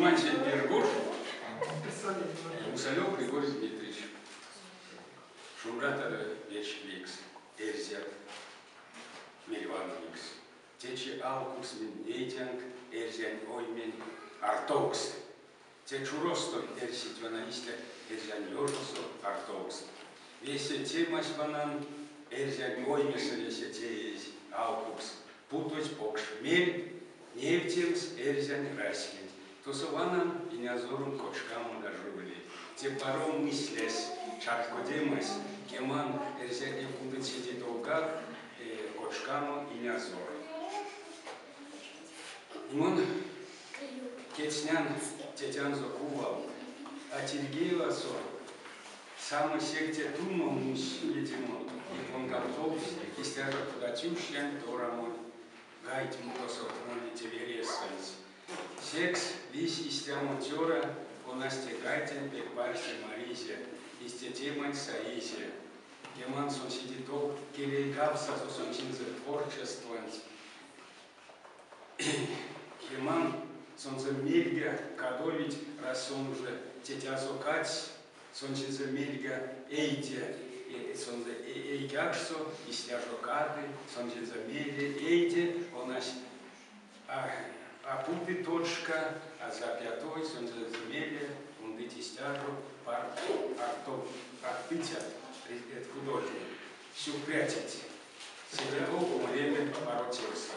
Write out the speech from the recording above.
Куманьсэнть Пиргуж, Мусалев Григорий Дмитриевич. Шумбратадо вечкевикс эрзят, мельвановикс. Течи алкукс минь нейтянк эрзянь оймень артовкст. Те чуросто эрсить вана истя эрзянь ёжосо артовкст. Весе темась ванан эрзянь оймесэ весе теезь алкукс, путозь покш мель невтемс эрзянь раськенть. Тосо ванан инязоронь кочкамо дажи ули. Те паро мыслясь, чарькодемась, кеман, эрзятне кудыть седе товгак кочкамо инязор. Мон кецнян тетянзо кувалт, а Тильгеевасо самай сехте тумо мусь ветямо и понгавтовсь истя жо Катюшянь торамонь гайть мукасо моли те велесэнть. Секс лиссь истямо цёра, конась те гайтенть пек парсте маризе, истя теманть саизе. Кеман, сон седе тов келейгавтсазо сонсензэ творчестванть. Кеман, сонзэ мельга кадовить, раз сон уже тетязо кадсь, сонсензэ мельга эйде, сонзэ эйкакшсо истя жо кады, сонсензэ мейле эйде, конась а путы точка, а запятой, сонзэ мейле кундыть истя жо артыцят, художник. Сюкпря теть. Седе тов молеме паро тевсэ.